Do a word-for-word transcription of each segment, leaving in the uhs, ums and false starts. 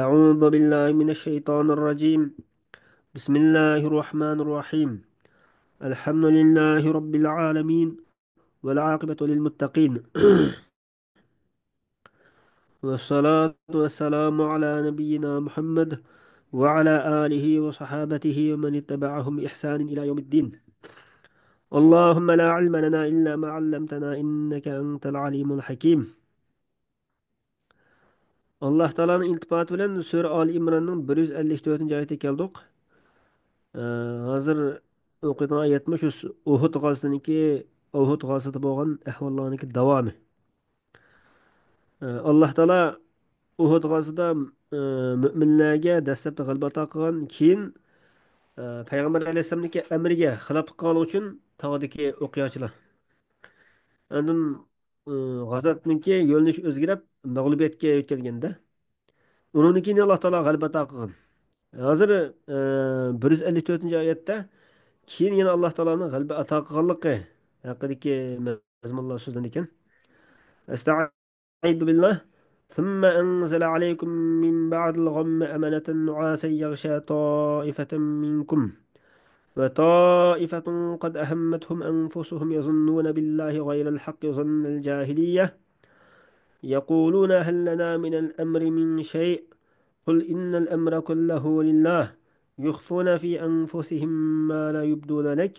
أعوذ بالله من الشيطان الرجيم. بسم الله الرحمن الرحيم. الحمد لله رب العالمين. والعاقبة للمتقين. والصلاة والسلام على نبينا محمد وعلى آله وصحابته ومن اتبعهم بإحسان إلى يوم الدين. اللهم لا علم لنا إلا ما علمتنا إنك أنت العليم الحكيم. ئاللاھ تائالانىڭ ئىلتىپاتى بىلەن سۈرە ئالى ئىمراننىڭ بىر يۈز ئەللىك تۆتىنچى ئايىتىگە كەلدۇق. ئە، ھازىر ئوقۇيدىغان ئايەتمۇ شۇ ئۇھۇد غازىتىنىڭكى، ئۇھۇد غازىتىدا بولغان ئەھۋاللارنىڭكى داۋامى. ئە، ئاللاھ تائالا ئۇھۇد غازىتىدا، ئە، مۆمىنلەرگە دەسلەپتە غەلىبە ئاتا قىلغان، كېيىن، ئە، پەيغەمبەر ئەلەيھىسسالامنىڭكى ئەمرىگە خىلاپلىق قىلغانلىقى ئۈچۈن تاغدىكى ئوقياچىلار. ئاندىن، ئى، غازاتنىڭكى يۆنىلىشى ئۆزگىرىپ، مەغلۇبىيەتكە يۆتكەلگەندە، ئۇنىڭدىن كېيىن ئاللاھ تائالا غەلىبە ئاتا قىلغان. ھازىر، ئى، بىر يۈز ئەللىك تۆتىنچى ئايەتتە كېيىن يەنە ئاللاھ تائالانىڭ غەلىبە ئاتا قىلغانلىقى ھەققىدىكى مەزمۇنلار سۆزلىنىدىكەن. أستعيذ بالله. ثم أنزل عليكم من بعد الغم أمنة نعاسا يغشى طائفة منكم وطائفة قد أهمتهم أنفسهم يظنون بالله غير الحق ظن الجاهلية يقولون هل لنا من الأمر من شيء قل إن الأمر كله لله يخفون في أنفسهم ما لا يبدون لك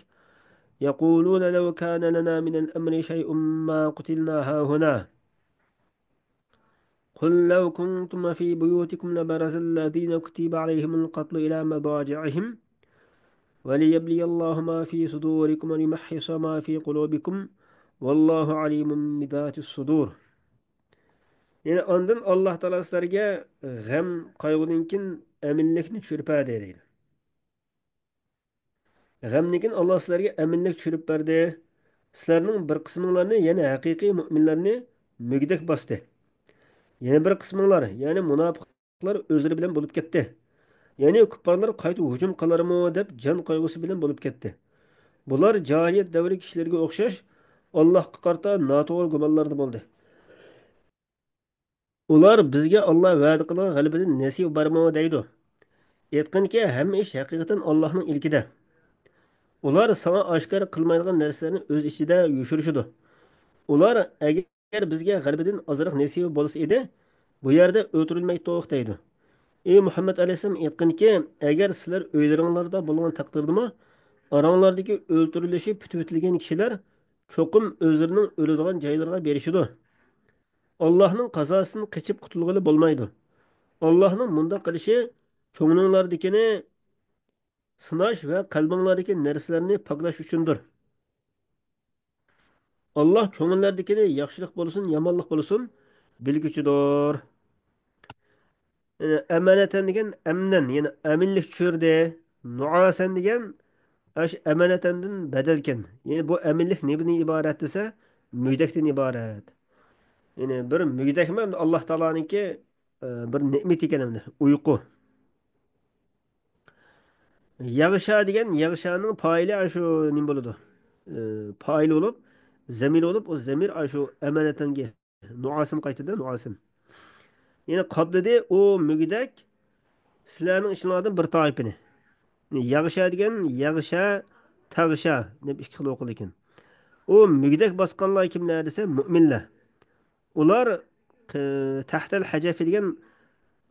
يقولون لو كان لنا من الأمر شيء ما قتلنا هاهنا قل لو كنتم في بيوتكم لبرز الذين كتب عليهم القتل إلى مضاجعهم وليبلي الله ما في صدوركم وليمحص ما في قلوبكم والله عليم بذات الصدور. يەنى ئاندىن ئاللاھ تائالا سىلەرگە غەم، قايغۇدىن كېيىن ئەمىنلىكنى چۈشۈرۈپ بەردى دەيدۇ. غەمدىن كېيىن ئاللاھ سىلەرگە ئەمىنلىك چۈشۈرۈپ بەردى. سىلەرنىڭ بىر قىسمىڭلارنى، يەنى ھەقىقىي مۆمىنلەرنى مۈگدەك باستى. يەنە بىر قىسمىڭلار، يەنى مۇناپىقلار ئۆزلىرى بىلەن بولۇپ كەتتى. يەنى كۇپپارلار قايتا ھۇجۇم قىلارمۇ دەپ جان قايغۇسى بىلەن بولۇپ كەتتى. بۇلار جاھىلىيەت دەۋرى كىشىلىرىگە ئوخشاش ئاللاھقا قارىتا ناتوغرا گۇمانلاردا بولدى. ئۇلار بىزگە ئاللاھ ۋەدە قىلغان غەلىبىدىن نېسىۋە بارمۇ دەيدۇ. ئېيتقىنكى، ھەممە ئىش ھەقىقەتەن ئاللاھنىڭ ئىلكىدە. ئۇلار ساڭا ئاشكارا قىلمايدىغان نەرسىلەرنى ئۆز ئىچىدە يوشۇرۇشىدۇ. ئۇلار ئەگەر بىزگە غەلىبىدىن ئازراق نېسىۋە بولسا ئىدى، بۇ يەردە ئۆلتۈرۈلمەيتتۇق دەيدۇ. ئى مۇھەممەد ئەلەيھىسسالام ئېيتقىنكى، ئەگەر سىلەر ئۆيلىرىڭلاردا بولغان تەقدىردىمۇ، ئاراڭلاردىكى ئۆلتۈرۈلۈشى پۈتۈۋېتىلگەن كىشىلەر چوقۇم ئۆزلىرىنىڭ ئۆلىدىغان جايلىرىغا بېرىشىدۇ. ئاللاھنىڭ قازاسىدىن قېچىپ قۇتۇلغىلى بولمايدۇ. ئاللاھنىڭ مۇنداق قىلىشى كۆڭلۈڭلاردىكىنى سىناش ۋە قەلبىڭلاردىكى نەرسىلەرنى پاكلاش ئۈچۈندۇر. ئاللاھ كۆڭۈللەردىكىنى ياخشىلىق بولسۇن، يامانلىق بولسۇن، بىلگۈچىدۇر. يەنى ئەمەنەتەن دېگەن ئەمنەن، يەنى ئەمىنلىك چۈشۈردى. نۇئاسەن دېگەن ئاشۇ ئەمەنەتەندىن بەدەلكەن. يەنى بۇ ئەمىنلىك نېمىدىن ئىبارەت دېسە، مۈگدەكتىن ئىبارەت. يەنى بىر مۈگدەكمۇ ئاللاھ تائالانىڭكى، ئە، بىر نېمىتى ئىكەن ئەمدى، ئۇيقۇ. يەغشا دېگەن، يەغشانىڭ پائىلى ئاشۇ نېمە بولىدۇ؟ ئە، پائىل بولۇپ، زەمىر بولۇپ، ئۇ زەمىر ئاشۇ ئەمەنەتەنگە نۇئاسىن قايتىدۇ، نۇئاسىن. يەنى قاپلىدى ئۇ مۈگدەك سىلەرنىڭ ئىچىڭلاردىن بىر تائىپىنى. يەغشا دېگەن، يەغشا، تەغشا دەپ ئىككى خىل ئوقۇلىدىكەن. ئۇ مۈگدەك باسقانلار كىملەر دېسە، مۆمىنلەر. ئۇلار، قى-، تەھتەل ھەجەفى دېگەن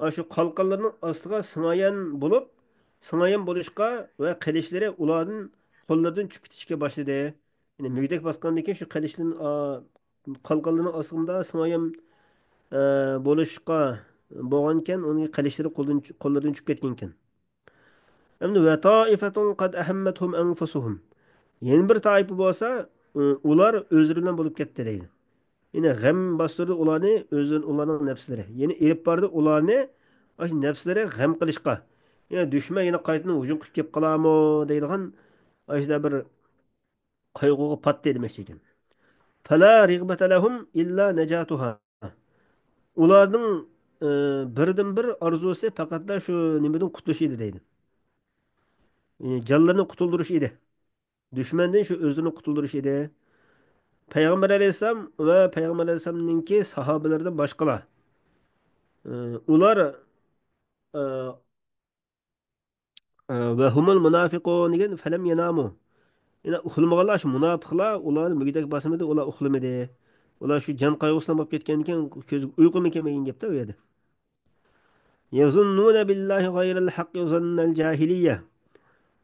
ئاشۇ قالقانلىرىنىڭ ئاستىغا سىڭايان بولۇپ، سىڭايان بولۇشقا ۋە قىلىچلىرى ئۇلاردىن، قوللىرىدىن چۈشۈپ كېتىشكە باشلىدى. يەنى مۈگدەك باسقاندىن كېيىن شۇ قىلىچتىن، ئا، قالقانلىرىنىڭ ئاستىدا سىڭايان، ئە، بولۇشقا بولغانىكەن، ئۇنىڭ قىلىچلىرى قولدىن، قوللىرىدىن چۈشۈپ كەتكەنىكەن. ئەمدى ۋە تائىفەتۇن قەد ئەھەممەتھۇم ئەنفۇسۇھۇم. يەنە بىر تائىپە بولسا، ئۇ-، ئۇلار ئۆزلىرى بىلەن بولۇپ كەتتى دەيدۇ. يەنى غەم باستۇردى ئۇلارنى، ئۆزلىرى، ئۇلارنىڭ نەپسلىرى. يەنى ئېلىپ باردى ئۇلارنى، ئاشۇ نەپسلىرى غەم قىلىشقا. يەنى دۈشمەن يەنە قايتىدىن ھۇجۇم قىلىپ كېلىپ قالارمۇ دەيدىغان ئاشۇنداق بىر قايغۇغا پاتتى دېمەكچى ئىكەن. فلا رغبة لهم إلا نجاتها. ئۇلارنىڭ، ئى، بىردىنبىر ئارزۇسى پەقەتلا شۇ نېمىدىن قۇتۇلۇش ئىدى دەيدۇ. يەنى جانلىرىنى قۇتۇلدۇرۇش ئىدى. دۈشمەندىن شۇ ئۆزلىرىنى قۇتۇلدۇرۇش ئىدى. پەيغەمبەر ئەلەيھىسسالام ۋە پەيغەمبەر ئەلەيھىسسالامنىڭكى ساھابىلىرىدىن باشقىلار، ئى، ئۇلار ئە، ئە، ۋە ھۇمۇل مۇنافىقۇن دېگەن، فەلەم يەنامۇ. يەنە ئۇخلىمىغانلار شۇ مۇناپىقلار، ئۇلارنى مۈگدەك باسمىدى، ئۇلار ئۇخلىمىدى. ئۇلار شۇ جان قايغۇسىدا بولۇپ كەتكەندىكىن كۆزىگە ئۇيقۇمۇ كەلمىگەن گەپتە ئۇ يەردە. يەزۇننۇنە بىللاھى غەيرەل ھەققى زەننەل جاھىلىيە.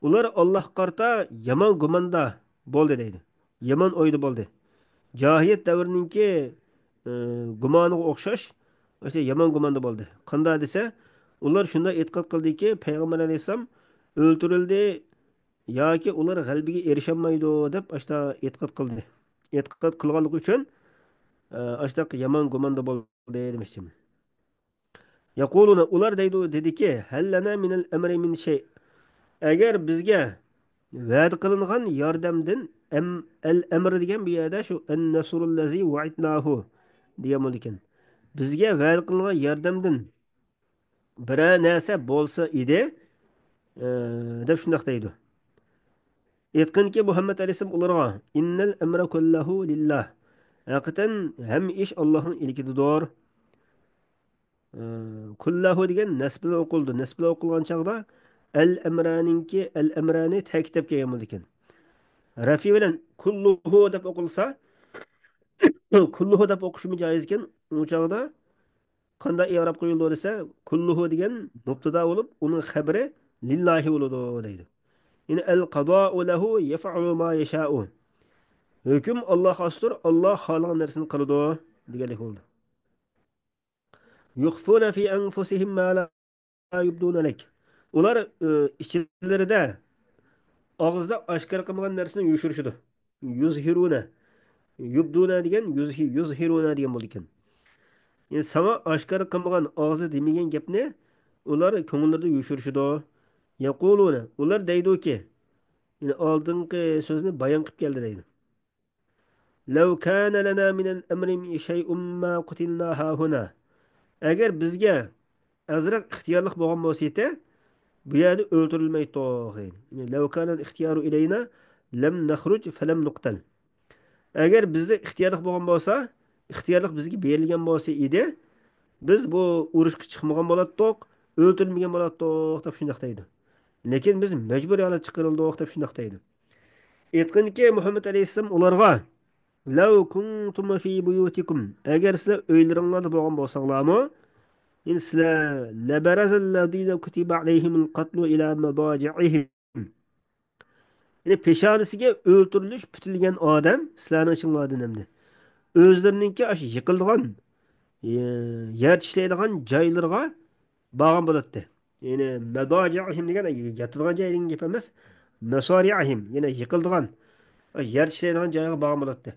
ئۇلار ئاللاھقا قارىتا يامان گۇماندا بولدى دەيدۇ. يامان ئويدا بولدى. جاھىلىيەت دەۋرىنىڭكى، ئى، گۇمانىغا ئوخشاش، ئاشۇ يامان گۇماندا بولدى. قانداق دېسە، ئۇلار شۇنداق ئېتىقاد قىلدىكى، پەيغەمبەر ئەلەيھىسسالام ئۆلتۈرۈلدى ياكى ئۇلار غەلىبىگە ئېرىشەلمەيدۇ دەپ ئاشۇنداق ئېتىقاد قىلدى. ئېتىقاد قىلغانلىقى ئۈچۈن، ئە، ئاشۇنداق يامان گۇماندا بولدى دېمەكچىمەن. يەقۇلۇنە، ئۇلار دەيدۇ، دېدىكى، ھەل لەنا مىنەل ئەمرى مىن شەي. ئەگەر بىزگە ۋەدە قىلىنغان ياردەمدىن، ئەم-، ئەل ئەمر دېگەن بۇ يەردە شۇ ئەن نەسرۇللەزى ۋەئىدناھۇ دېگەن بولىدىكەن. بىزگە ۋەدە قىلىنغان ياردەمدىن بىرەر نەرسە بولسا ئىدى، ئە، دەپ شۇنداق دەيدۇ. ئېيتقىنكى، مۇھەممەد ئەلەيھىسسالام ئۇلارغا، ئىننەل ئەمرە كۇللەھۇ لىللاھ. ھەقىقەتەن ھەممە ئىش ئاللاھنىڭ ئىلكىدىدۇر. ئە، كۇللەھۇ دېگەن نەسب بىلەن ئوقۇلىدۇ. نەسب بىلەن ئوقۇلغان چاغدا ئەل ئەمرانىڭكى، ئەل ئەمرانى تەكىتلەپ كەلگەن بولىدىكەن. رەفى بىلەن كۇللۇھۇ دەپ ئوقۇلسا، كۇللۇھۇ دەپ ئوقۇشمۇ جايىز ئىكەن. ئۇ چاغدا قانداق ئىئراب قويۇلىدۇ دېسە، كۇللۇھۇ دېگەن مۇبتىدا بولۇپ، ئۇنىڭ خەبىرى لىللاھى بولىدۇ دەيدۇ. يەنى ئەل قازائۇ لەھۇ يەفئەلۇ ما يەشائۇ. ھۆكۈم ئاللاھقا خاستۇر، ئاللاھ خالىغان نەرسىنى قىلىدۇ دېگەنلىك بولىدۇ. يۇخفۇنە فى ئەنفۇسىھىم ما لا يۇبدۇنە لەك. ئۇلار، ئى، ئىچلىرىدە، ئاغزىدا ئاشكارا قىلمىغان نەرسىنى يوشۇرۇشىدۇ. يۇزھىرۇنە. يۇبدۇنە دېگەن يۇزھى-، يۇزھىرۇنە دېگەن بولىدىكەن. يەنى ساڭا ئاشكارا قىلمىغان، ئاغزىدا دېمىگەن گەپنى ئۇلار كۆڭۈللىرىدە يوشۇرۇشىدۇ. يەقۇلۇنە. ئۇلار دەيدۇكى، يەنى ئالدىنقى سۆزنى بايان قىلىپ كەلدى دەيدۇ. لو كان لنا من الأمر شيء ما قتلنا هاهنا. ئەگەر بىزگە ئازراق ئىختىيارلىق بولغان بولسا ئىدى، بۇ يەردە ئۆلتۈرۈلمەيتتۇق. لو كان الاختيار إلينا لم نخرج فلم نقتل. ئەگەر بىزدە ئىختىيارلىق بولغان بولسا، ئىختىيارلىق بىزگە بېرىلگەن بولسا ئىدى، بىز بۇ ئۇرۇشقا چىقمىغان بولاتتۇق، ئۆلتۈرۈلمىگەن بولاتتۇق دەپ شۇنداق دەيدۇ. لېكىن بىز مەجبۇرىي ھالەتتە چىقىرىلدۇق دەپ شۇنداق دەيدۇ. ئېيتقىنكى، مۇھەممەد ئەلەيھىسسالام ئۇلارغا، لو كنتم في بيوتكم، ئەگەر سىلەر ئۆيلىرىڭلاردا بولغان بولساڭلارمۇ، يەنى سىلەر، لبرز الذين كتب عليهم القتل إلى مضاجعهم. يەنى پېشانىسىگە ئۆلتۈرۈلۈش پۈتۈلگەن ئادەم سىلەرنىڭ ئىچىڭلاردىن ئەمدى ئۆزلىرىنىڭكى ئاشۇ يىقىلىدىغان، يەر چىشلەيدىغان جايلىرىغا بارغان بولاتتى. يەنى مەداجىئىھىم دېگەن ياتىدىغان جاي دېگەن گەپ ئەمەس. مەسارىئىھىم، يەنى يىقىلىدىغان، يەر چىشلەيدىغان جايغا بارغان بولاتتى.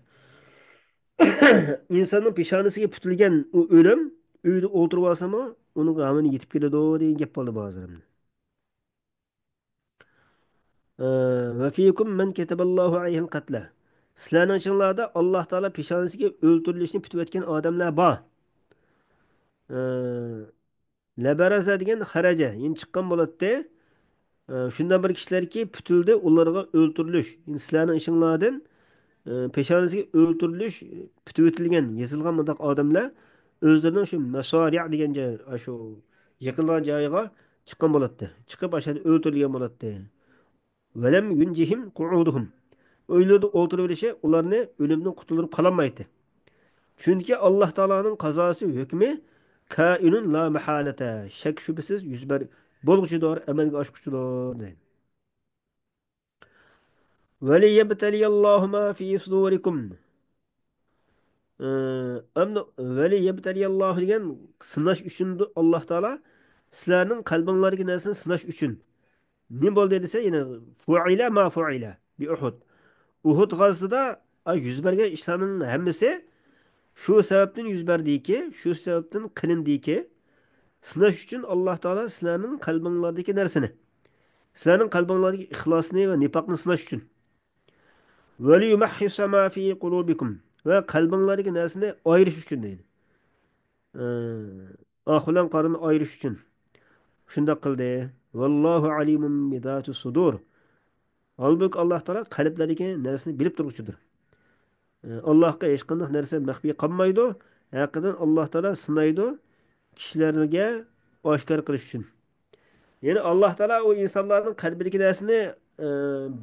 ئىنساننىڭ پېشانىسىگە پۈتۈلگەن ئۇ ئۆلۈم ئۆيدە ئولتۇرۇۋالسىمۇ، ئۇنىڭغا ھامان يېتىپ كېلىدۇ دېگەن گەپ بولدى بۇ ھازىر ئەمدى. ئە، ۋە فىيكۇم مەن كەتەبەللاھۇ ئەلەيھىل قەتلە. سىلەرنىڭ ئىچىڭلاردا ئاللاھ تائالا پېشانىسىگە ئۆلتۈرۈلۈشنى پۈتۈۋەتكەن ئادەملەر بار. ئە، لەبەرەزە دېگەن خەرەجە، يەنى چىققان بولاتتى. ئە، شۇنداق بىر كىشىلەركى پۈتۈلدى، ئۇلارغا ئۆلتۈرۈلۈش. يەنى سىلەرنىڭ ئىچىڭلاردىن، ئە، پېشانىسىگە ئۆلتۈرۈلۈش پۈتۈۋېتىلگەن، يېزىلغان مۇنداق ئادەملەر ئۆزلىرىنىڭ شۇ مەسارىئ دېگەن جاي، ئاشۇ يىقىلغان جايىغا چىققان بولاتتى. چىقىپ، ئاشۇ يەردە ئۆلتۈرۈلگەن بولاتتى. ولم ينجهم قعودهم. ئۆيلىرىدە ئولتۇرۇۋېلىشى ئۇلارنى ئۆلۈمدىن قۇتۇلدۇرۇپ قالالمايتتى. چۈنكى ئاللاھ تائالانىڭ قازاسى، ھۆكمى كائىنۇن لا مەھالەتە، شەك شۈبھىسىز يۈز بەر-، بولغۇچىدۇر، ئەمەلگە ئاشقۇچىدۇر، دەيدۇ. وليبتلي الله ما في صدوركم. ئى، ئەمدى ۋەلى يەبتەلىيەللاھۇ دېگەن سىناش ئۈچۈندۇر ئاللاھ تائالا، سىلەرنىڭ قەلبىڭلاردىكى نەرسىنى سىناش ئۈچۈن. نېمە بولدى دېسە، يەنە فۇئىلە ما فۇئىلە بىئۇھۇد. ئۇھۇد غازىسىدا، ئا، يۈز بەرگەن ئىشلارنىڭ ھەممىسى شۇ سەۋەبتىن يۈز بەردىكى، شۇ سەۋەبتىن قىلىندىكى، سىناش ئۈچۈن ئاللاھ تائالا سىلەرنىڭ قەلبىڭلاردىكى نەرسىنى، سىلەرنىڭ قەلبىڭلاردىكى ئىخلاسنى ۋە نىپاقنى سىناش ئۈچۈن. وليمحص ما في قلوبكم. ۋە قەلبىڭلاردىكى نەرسىنى ئايرىش ئۈچۈن دەيدۇ. ئاق بىلەن قارىنى ئايرىش ئۈچۈن شۇنداق قىلدى. والله عليم بذات الصدور. ھالبۇكى، ئاللاھ تائالا قەلبلەردىكى نەرسىنى بىلىپ تۇرغۇچىدۇر. ئاللاھقا ھېچقانداق نەرسە مەخپىي قالمايدۇ. ھەقىقەتەن ئاللاھ تائالا سىنايدۇ، كىشىلەرگە ئاشكارا قىلىش ئۈچۈن. يەنى ئاللاھ تائالا ئۇ ئىنسانلارنىڭ قەلبىدىكى نەرسىنى، ئە،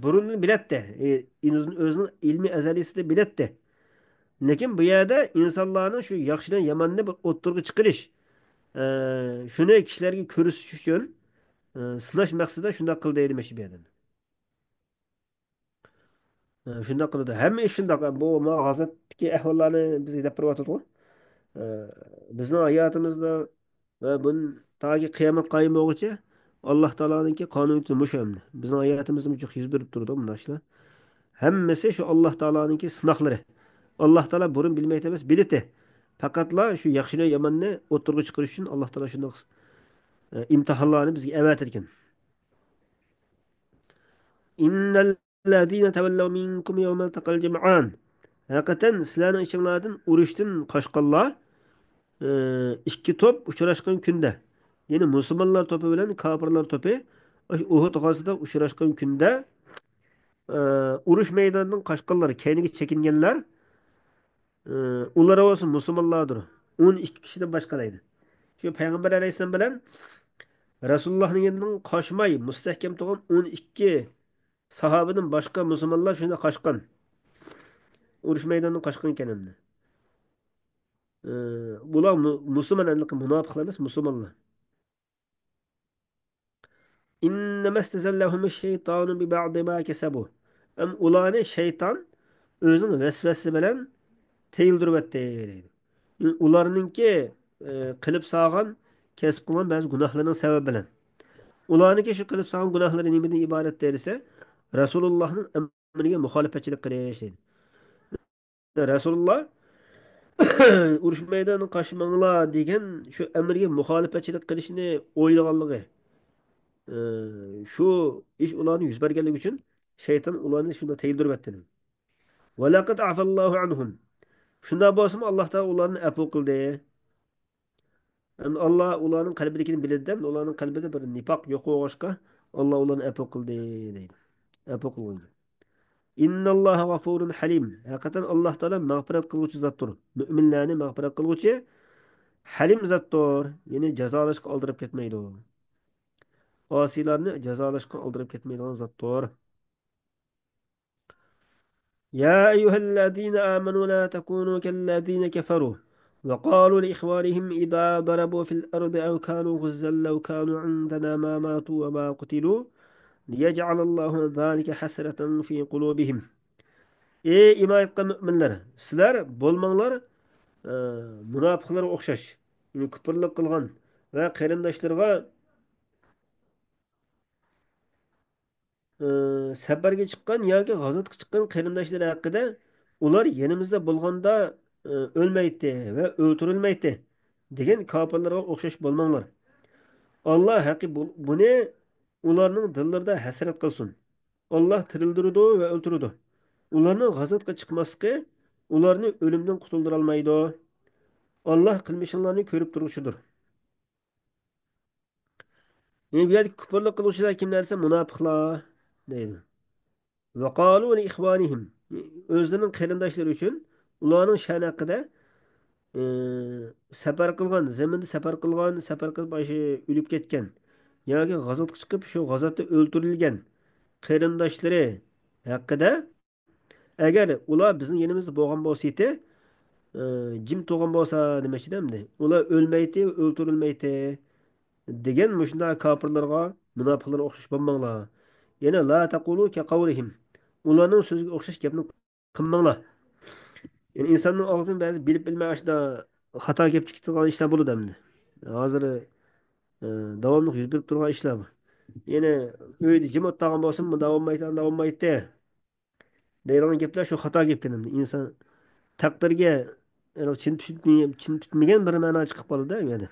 بۇرۇندىن بىلەتتى. ئى-، ئىنسان ئۆزىنىڭ ئىلمىي ئەزەلىيسىدە بىلەتتى. لېكىن بۇ يەردە ئىنسانلارنىڭ شۇ ياخشى بىلەن ياماننى بىر ئوتتۇرىغا چىقىرىش، ئە، شۇنى كىشىلەرگە كۆرسىتىش ئۈچۈن، ئە، سىناش مەقسىتىدە شۇنداق قىلدى دېمەكچى بۇ يەردە. ئە، شۇنداق قىلىدۇ. ھەممە ئىش شۇنداق. بۇ ما غەزەپتىكى ئەھۋاللارنى بىزگە دەپ بېرىۋاتىدىغۇ. ئە، بىزنىڭ ھاياتىمىزدا ۋە بۇن-، تاكى قىيامەت قايىم بولغۇچە ئاللاھ تائالانىڭكى قانۇنىيىتى مۇشۇ ئەمدى. بىزنىڭ ھاياتىمىزدىمۇ جىق يۈز بېرىپ تۇرىدۇ مۇنداق ئىشلار. ھەممىسى شۇ ئاللاھ تائالانىڭكى سىناقلىرى. ئاللاھ تائالا بۇرۇن بىلمەيتتى ئەمەس، بىلىتتى. پەقەتلا شۇ ياخشى بىلەن ياماننى ئوتتۇرىغا چىقىرىش ئۈچۈن ئاللاھ تائالا شۇنداق، ئە، ئىمتىھانلارنى بىزگە ئەۋەتىدىكەن. إن الذين تولوا منكم يوم التقى الجمعان. ھەقىقەتەن سىلەرنىڭ ئىچىڭلاردىن ئۇرۇشتىن قاچقانلار، ئى، ئىككى توپ ئۇچراشقان كۈندە، يەنى مۇسۇلمانلار توپى بىلەن كاپىرلار توپى ئاشۇ ئۇھۇد غازىدا ئۇچراشقان كۈندە، ئى، ئۇرۇش مەيدانىدىن قاچقانلار، كەينىگە چېكىنگەنلەر، ئى، ئۇلار بولسا مۇسۇلمانلاردۇر. ئون ئىككى كىشىدىن باشقا دەيدۇ. شۇ پەيغەمبەر ئەلەيھىسسالام بىلەن رەسۇلۇللاھنىڭ يېنىدىن قاچماي مۇستەھكەم تۇرغان ئون ئىككى ساھابىدىن باشقا مۇسۇلمانلار شۇنداق قاچقان. ئۇرۇش مەيدانىدىن قاچقان ئىكەن ئەمدى. ئى، بۇلار مۇ-، مۇسۇلمان ئەمدى، مۇناپىقلار ئەمەس، مۇسۇلمانلار. إنما استزلهم الشيطان ببعض ما كسبوا. ئەم، ئۇلارنى شەيتان ئۆزىنىڭ ۋەسۋەسىسى بىلەن تېيىلدۈرۈۋەتتى دەيدۇ. ئۇلارنىڭكى، ئى، قىلىپ سالغان، كەسىپ قىلغان بەزى گۇناھلىرىنىڭ سەۋەبى بىلەن. ئۇلارنىڭكى شۇ قىلىپ سالغان گۇناھلىرى نېمىدىن ئىبارەت دېسە، رەسۇلۇللاھنىڭ ئەمرىگە مۇخالىپەتچىلىك قىلىش دەيدۇ. رەسۇلۇللا ئۇرۇش مەيدانىغا قاچماڭلار دېگەن شۇ ئەمرىگە مۇخالىپەتچىلىك قىلىشنى ئويلىغانلىقى، ئى، شۇ ئىش ئۇلارنى يۈز بەرگەنلىكى ئۈچۈن شەيتان ئۇلارنى شۇنداق تېيىلدۈرۈۋەتتى. ولقد عفا الله عنهم. شۇنداق بولسىمۇ، ئاللاھ تائالا ئۇلارنى ئەپۇ قىلدى. ئەمدى ئاللاھ ئۇلارنىڭ قەلبىدىكىنى بىلىدۇ، ئەمدى ئۇلارنىڭ قەلبىدە بىر نىپاق يوق بولغاچقا، ئاللاھ ئۇلارنى ئەپۇ قىلدى دەيدۇ. ئەپۇ قىلغان. إن الله غفور حليم. ھەقىقەتەن ئاللاھ تائالا مەغپىرەت قىلغۇچى زاتتۇر. مۆمىنلەرنى مەغپىرەت قىلغۇچى، ھەلىم زاتتۇر. يەنى جازالاشقا ئالدىراپ كەتمەيدۇ. ئاسىيلارنى جازالاشقا ئالدىراپ كەتمەيدىغان زاتتۇر. يا أيها الذين آمنوا لا تكونوا كالذين كفروا وقالوا لإخوانهم إذا ضربوا في الأرض أو كانوا غزا لو كانوا عندنا ما ماتوا وما قتلوا ليجعل الله ذلك حسرة في قلوبهم. ئەي ئىمان ئېيتقان مۆمىنلەر، سىلەر بولماڭلار، ئە، مۇناپىقلارغا ئوخشاش، يەنى كۇپۇرلۇق قىلغان ۋە قېرىنداشلىرىغا ئى، سەپەرگە چىققان ياكى غازاتقا چىققان قېرىنداشلىرى ھەققىدە، ئۇلار يېنىمىزدا بولغاندا، ئى، ئۆلمەيتتى ۋە ئۆلتۈرۈلمەيتتى دېگەن كاپىرلارغا ئوخشاش بولماڭلار. ئاللا ھەققى بۇ-، بۇنى ئۇلارنىڭ دىللىرىدا ھەسرەت قىلسۇن. ئاللا تىرىلدۈرىدۇ ۋە ئۆلتۈرىدۇ. ئۇلارنىڭ غازاتقا چىقماسلىقى ئۇلارنى ئۆلۈمدىن قۇتۇلدۇرالمايدۇ. ئاللا قىلمىشىڭلارنى كۆرۈپ تۇرغۇچىدۇر. يەنى بۇ يەردىكى كۇپۇرلۇق قىلغۇچىلار كىملەر دېسە، مۇناپىقلار دەيدۇ. وقالوا لإخوانهم. ئۆزلىرىنىڭ قېرىنداشلىرى ئۈچۈن ئۇلارنىڭ شەنى ھەققىدە، ئى، سەپەر قىلغان، زېمىندا سەپەر قىلغان، سەپەر قىلىپ ئاشۇ ئۆلۈپ كەتكەن ياكى غازاتقا چىقىپ شۇ غازاتتا ئۆلتۈرۈلگەن قېرىنداشلىرى ھەققىدە ئەگەر ئۇلار بىزنىڭ يېنىمىزدا بولغان بولسا ئىدى، ئى، جىم تۇرغان بولسا دېمەكچىدە ئەمدى. ئۇلار ئۆلمەيتتى، ئۆلتۈرۈلمەيتتى دېگەن مۇشۇنداق كاپىرلارغا، مۇناپىقلارغا ئوخشاش بولماڭلار. يەنى لا تقولوا كقولهم. ئۇلارنىڭ سۆزىگە ئوخشاش گەپنى قىلماڭلار. يەنى ئىنساننىڭ ئاغزىدىن بەزى بىلىپ بىلمەي ئاشۇنداق خاتا گەپ چىقىپ تۇرغان ئىشلار بولىدۇ ئەمدى. ھازىر، ئى، داۋاملىق يۈز بېرىپ تۇرغان ئىشلار بۇ. يەنى ئۆيدە جىم ئولتۇرغان بولسىمۇ، مۇنداق بولمايتتى، ئانداق بولمايتتى دەيدىغان گەپلەر شۇ خاتا گەپكەن ئەمدى. ئىنسان تەقدىرگە، يەنى چىن پۈتمىگەن، چىن پۈتمىگەن بىر مەنا چىقىپ قالىدۇ ئۇ يەردە.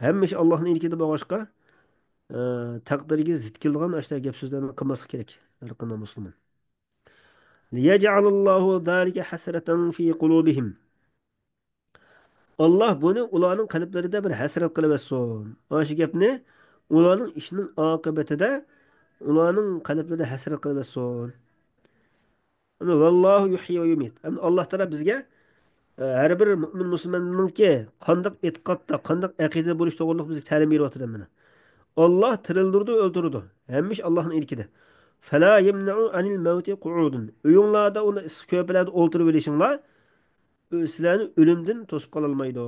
ھەممە ئىش ئاللانىڭ ئىلكىدە بولغاچقا، ئە، تەقدىرگە زىت كېلىدىغان ئاشۇنداق گەپ سۆزلەرنى قىلماسلىق كېرەك ھەر قانداق مۇسۇلمان. ليجعل الله ذلك حسرة في قلوبهم. ئاللا بۇنى ئۇلارنىڭ قەلبلىرىدە بىر ھەسرەت قىلىۋەتسۇن. ئاشۇ گەپنى ئۇلارنىڭ ئىشىنىڭ ئاقىۋىتىدە ئۇلارنىڭ قەلبلىرىدە ھەسرەت قىلىۋەتسۇن. ئەمما ۋاللاھۇ يۇھيى ۋە يۇمىت. ئەمما ئاللا تائالا بىزگە، ئە، ھەر بىر مۇئمىن مۇسۇلماننىڭكى قانداق ئېتىقادتا، قانداق ئەقىدىدە بولۇش توغرىلىق بىزگە تەلىم بېرىۋاتىدۇ مانا. ئاللاھ تىرىلدۈرىدۇ، ئۆلتۈرىدۇ. ھەممە ئىش ئاللاھنىڭ ئىلكىدە. فلا يمنع عن الموت قعود. ئۆيۈڭلاردا ئۇنى ئىسسىق كۆرپىلەردە ئولتۇرۇۋېلىشىڭلار سىلەرنى ئۆلۈمدىن توسۇپ قالالمايدۇ.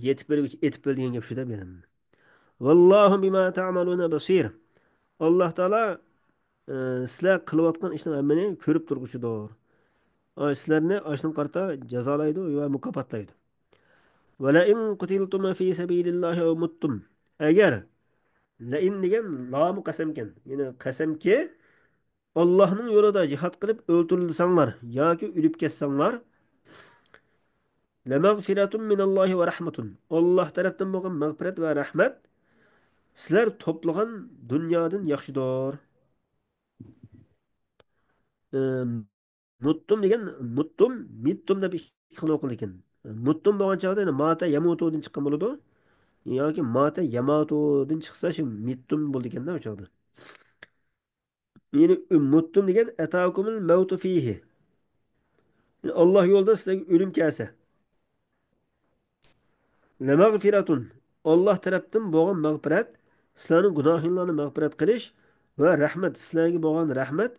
يېتىپ بەرگۈچە ئېتىپ بەر دېگەن گەپ شۇ دەپ يەنە. والله بما تعملون بصير. ئاللاھ تائالا، ئە، سىلەر قىلىۋاتقان ئىشنىڭ ھەممىنى كۆرۈپ تۇرغۇچىدۇر. ئا، سىلەرنى ئاشۇنىڭغا قارىتا جازالايدۇ ۋە مۇكاپاتلايدۇ. ولئن قتلتم في سبيل الله أو متم. ئەگەر، لئن دېگەن لامۇ قەسەمكەن. يەنى قەسەمكى، ئاللاھنىڭ يولىدا جىھاد قىلىپ ئۆلتۈرۈلسەڭلار ياكى ئۆلۈپ كەتسەڭلار، لمغفرة من الله ورحمة. ئاللاھ تەرەپتىن بولغان مەغپىرەت ۋە رەھمەت سىلەر توپلىغان دۇنيادىن ياخشىدۇر. ئى، مۇتتۇم دېگەن، مۇتتۇم، مىتتۇم دەپ ئىككى خىل ئوقۇلىدىكەن. مۇتتۇم بولغان چاغدا يەنە ماتە يەمۇتۇدىن چىققان بولىدۇ. ياكى ماتە يەماتۇدىن چىقسا، شۇ مىتتۇم بولىدىكەن-دە ئۇ چاغدا. يەنى مۇتتۇم دېگەن، أتاكم الموت فيه. يەنى ئاللاھ يولىدا سىلەرگە ئۆلۈم كەلسە. لمغفرة، ئاللاھ تەرەپتىن بولغان مەغپىرەت، سىلەرنىڭ گۇناھىڭلارنى مەغپىرەت قىلىش ۋە رەھمەت، سىلەرگە بولغان رەھمەت،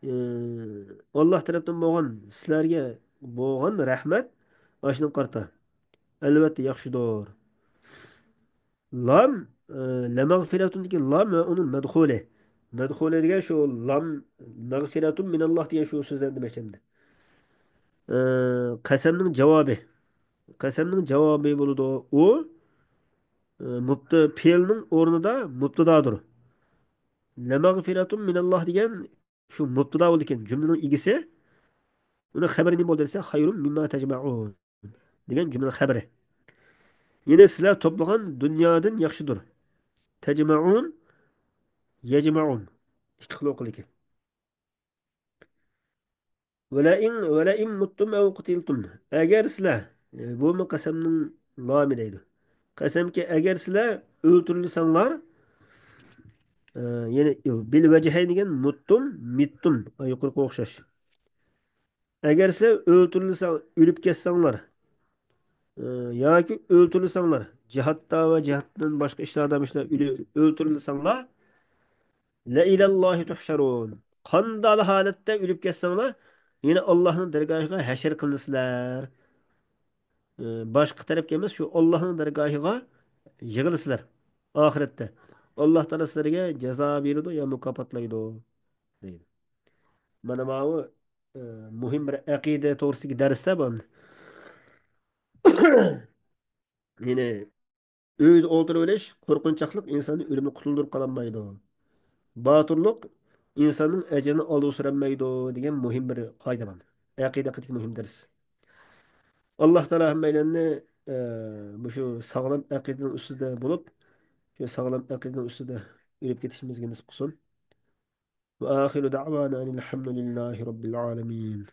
ئى، ئاللاھ تەرەپتىن بولغان، سىلەرگە بولغان رەھمەت، ئاشۇنىڭغا قارىتا. ئەلۋەتتە ياخشىدۇر. لام، ئى، لمغفرةدىكى لام ۋە ئۇنىڭ مەدخۇلى. مەدخۇلى دېگەن شۇ لام، مەغفىرەتۇن مىنەللاھ دېگەن شۇ سۆزلەر دېمەكچى ئەمدى. ئى، قەسەمنىڭ جاۋابى. قەسەمنىڭ جاۋابى بولىدۇ. ئۇ، ئى، مۇبت-، پېئىلنىڭ ئورنىدا مۇبتىدادۇر. لمغفرة من الله دېگەن شۇ مۇبتىدا بولىدىكەن، جۈملىنىڭ ئىگىسى. ئۇنىڭ خەبىرى نېمە بولدى دېسە، خير مما تجمعون دېگەن جۈملىنىڭ خەبىرى. يەنى سىلەر توپلىغان دۇنيادىن ياخشىدۇر. تجمعون، يجمعون. ئىككى خىل ئوقۇلىدىكەن. ولئن، ولئن متم أو قتلتم. ئەگەر سىلەر، ئە، بۇمۇ قەسەمنىڭ لامى دەيدۇ. قەسەمكى، ئەگەر سىلەر ئۆلتۈرۈلسەڭلار، ئە، يەنى بالوجهين دېگەن متم، متم، يۇقىرىقىغا ئوخشاش. ئەگەر سىلەر ئۆلتۈرۈلسەڭ، ئۆلۈپ كەتسەڭلار، ئە، ياكى ئۆلتۈرۈلسەڭلار، جىھادتا ۋە جىھادتىن باشقا ئىشلاردا مۇشۇنداق ئۆلە-، ئۆلتۈرۈلسەڭلار، لإلى الله تحشرون. قانداق ھالەتتە ئۆلۈپ كەتسەڭلار، يەنە ئاللاھنىڭ دەرگاھىغا ھەشر قىلىنىسىلەر. ئى، باشقا تەرەپكە ئەمەس، شۇ ئاللاھنىڭ دەرگاھىغا يىغىلىسىلەر ئاخىرەتتە. ئاللاھ تائالا سىلەرگە جازا بېرىدۇ يا مۇكاپاتلايدۇ، دەيدۇ. مانا ماۋۇ، ئى، مۇھىم بىر ئەقىدە توغرىسىدىكى دەرستە بۇ. يەنى ئۆيدە ئولتۇرۇۋېلىش، قورقۇنچاقلىق ئىنساننى ئۆلۈمدىن قۇتۇلدۇرۇپ قالالمايدۇ. باتۇرلۇق ئىنساننىڭ ئەجرىنى ئالدىغا سۈرەلمەيدۇ دېگەن مۇھىم بىر قائىدە بار. ئەقىدە ھەققىدىكى مۇھىم دەرس. ئاللاھ تائالا ھەممەيلەننى، ئە، مۇشۇ ساغلام ئەقىدىنىڭ ئۈستىدە بولۇپ، شۇ ساغلام ئەقىدىنىڭ ئۈستىدە ئۆلۈپ كېتىشىمىزگە نېسىپ قىلسۇن. وآخر دعوانا أن الحمد لله رب العالمين.